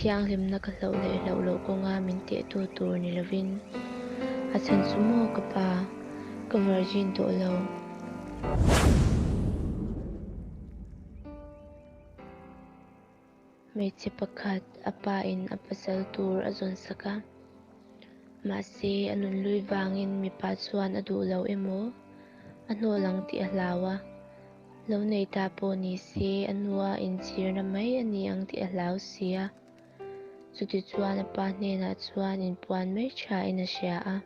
thianghlimna ka hloh leh hloh loh kawnga min tehtu tur ni lovin, a chhan chu maw ka pa, ka virgin tawh lo. Hmeichhe pakhat a pa in a pasal tur a zawn sak a, mahse a nunhlui vangin mipa chuan a duh lo emaw a hnawl ang tih a hlau a, lo nei ta pawh ni se a nua inchhirna mai a ni ang tih a hlau si a, chutichuan a pa hnenah chuan inpuan mai thain a hria a.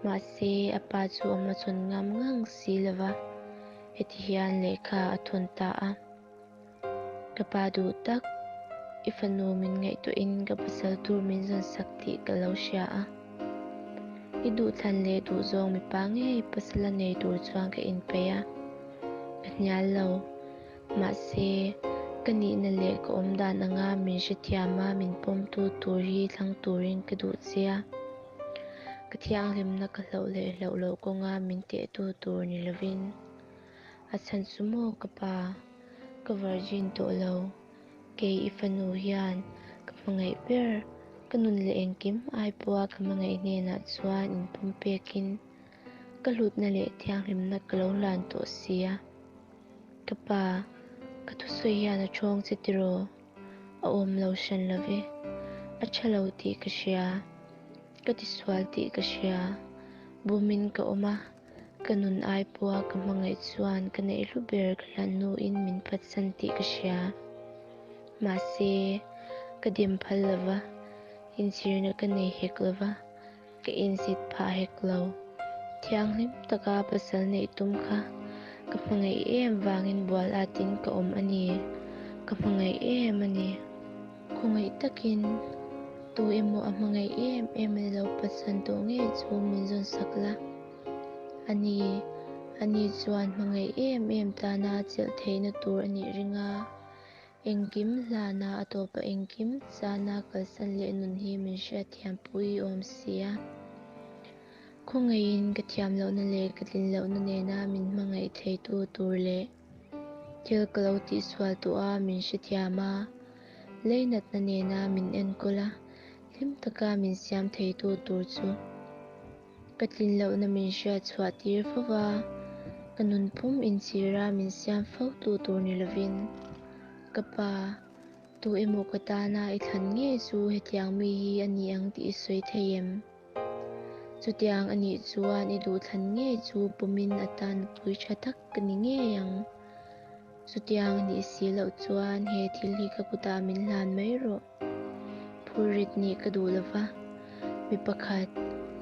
Mahse a pa chu a hmachhawn ngam ngang si lova, heti hian lehkha a thawn ta a. Ka pa duh tak, i fanu min ngaihtuahin ka pasal tur min zawn sak tih ka lo hria a. I duhthlan leh duhzawng mipa ngei pasala nei tur chuan ka inpeih a, ka hnial lo. Mahse, ka nihna leh ka awmdan anga min hrethiam a min pawmtu tur hi thlang turin ka duh che a. Ka thianghlimna ka hloh leh hloh loh kawnga min tehtu tur ni lovin. A chhan chu maw ka pa, ka virgin tawh lo, kei i fanu hian ka hmangaih ber, ka nun leh engkim ai pawha ka hmangaih hnenah chuan inpum pekin ka hlutna leh thianghlimna ka lo hlan tawh si a. Ka pa, ka thusawi hian a thawng che tiraw? A awm lo hran lo ve, a tha lo tih ka hria, ka tisual tih ka hria, bumin ka awm a. Ka nun ai pawha ka hmangaih chuan ka neih hlu ber ka hlan hnuin min phatsan tih ka hria. Mahse, ka dem phal lo va, inchhirna ka nei hek lo va, ka insit phah hek lo. Thianghlim taka pasal neih tum kha ka hmangaih em vangin bual atin ka awm a ni. Ka hmangaih em a ni. Khawngaih takin tu emaw a hmangaih em em a ni lo phatsan tawh ngei chu min zawn sak la. A ni, a ni chuan hmangaih em em tana chelh theihna tur a nih ring a, engkim hlana a tawpa engkim chana kalsan leh nun hi min hriatthiam pui awm si a. Khawngaihin ka thiam lohna leh ka tlin lohna nena min hmangaih theitu tur leh thil ka lo tihsual tawh a min hrethiam a, leinatna nena min enkawl a, hlim taka min siam theitu tur chu. Ka tlin lohna min hriat chhuah tir fo va, ka nunpum inchhira min siam fo tu tur ni lovin, Ka pa, tu emaw ka tana i thlan ngei chu hetiang mi hi a ni ang tih i sawi thei em? Chutiang a nih chuan i duhthlan ngei chu pawmin a tan pui tha tak ka ni ngei ang. Chutiang a nih si loh chuan he thil hi ka kutah min hlan mai rawh. Phurrit nih ka duh lova, mi pakhat,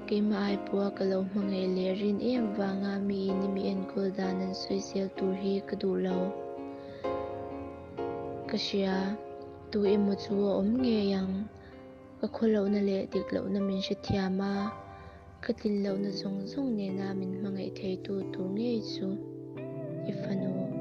keimah ai pawha ka lo hmangaih leh rin em vanga miin i mi enkawl dan an sawisel tur hi ka duh lo. Ka hria, tu emaw chu a awm ngei ang. Ka khawlohna leh dik lohna min hrethiam a, ka tlin lohna zawng zawng nena min hmangaih theitu tur ngei chu i fanu.